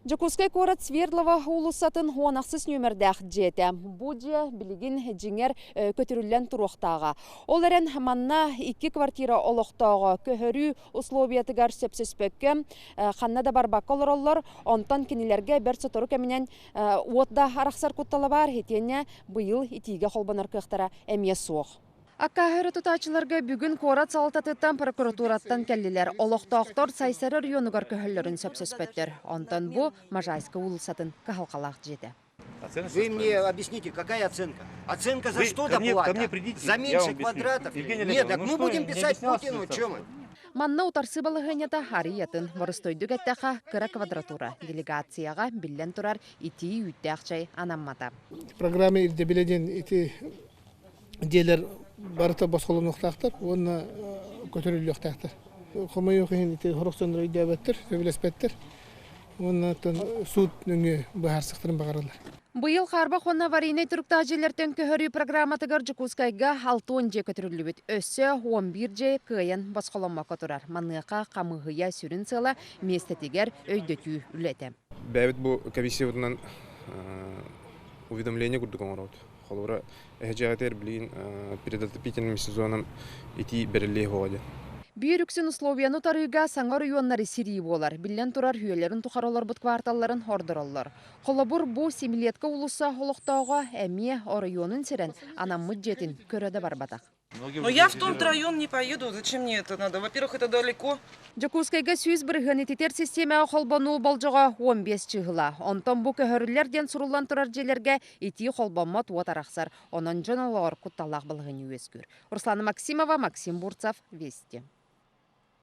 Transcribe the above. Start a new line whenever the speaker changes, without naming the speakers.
Дьокуускай куорат Свердлова уулуссатын 16 нүөмэрдээх дьиэтэ. Бу дьиэ билигин дьиҥэр көтүрүллэн туруохтааҕа. Ол эрэн манна икки квартира олохтооҕо көһөрүү условиятыгар сөпсөспөккө ханна да барбакка олороллор. Онтон кинилэргэ бэрт сотору кэминэн уот да арахсар куттала баар, итиэннэ быйыл итиигэ холбонор кыахтара эмиэ суох. Аккааһы өрө тутааччыларга бүгүн куорат салалтатыттан прокуратураттан кэллилэр. Олохтоохтор Сайсары оройуонугар көһөллөрүн сөпсөспөттөр. Онтон бу Можайскай уулуссатын кыһалҕалаах дьиэтэ.
Вы мне объясните, какая оценка? Оценка за
Вы
что
ко мне, ко
доплата?
мне придите,
За
я
меньше
вам объясню.
квадратов?
Евгений
Нет,
Олеговна,
так
ну
мы
что,
будем
не
писать
объяснялся
Путину,
лица,
чем
что
мы?
ли?
Манна утарсыы балаһыанньата арыйатын боростуойдук эттэхэ кыра квадратура делегацияҕа биллэн турар итии үүттээх чай анаммата.
Программа ирдэбилэ диэн ити дьиэлэр барыта босхолонуохтаахтар уонна көтөрүллүөхтээхтэр. Хомойуох иһин ити сорох дьоннор өйдөөбөттөр, сөбүлэспэттэр уонна оттон суут нөҥүө быһаарсыахтарын баҕараллар.
Быйыл хаарбах уонна аварийнай туруктаах дьиэлэртэн көһөрүү программатыгар Дьокуускайга 60 дьиэ көтүрүллүбүт. Өссө 11 дьиэ кыайан босхоломмокко турар. Маныаха хамыыһыйа сүрүн сыала миэстэтигэр өйдөтүү үлэтэ.
Бэйэбит бу комиссиябытынан уведомление курдук оҥоробут. Холобура, эһэдьэҕитигэр билигин перед отопительным сезоном итии бэриллиэ суоҕа диэн.
Биир үксүн условияны утарыыга саҥа оройуоннары сирии буолар. Биллэн турар, үйэлэрин тухары олорбут кварталларын ордороллор. Холобур, бу Семилетка уулусса олохтооҕо эмиэ оройуонун сирэн анаммыт дьиэтин көрө да барбатах.
Но я в тот район не поеду, зачем мне это надо? Во-первых, это далеко.
Дьокуускайга 100% ититэр систиэмэҕэ холбонуу болдьоҕо 15 чыыһыла. Онтон бу көһөрүллэр диэн суруллан турар дьиэлэргэ итии холбоммот уот арахсар. Онон дьон олоҕор кутталлаах балаһыанньа үөскүүр. Руслана Максимова, Максим Бурцев, Вести.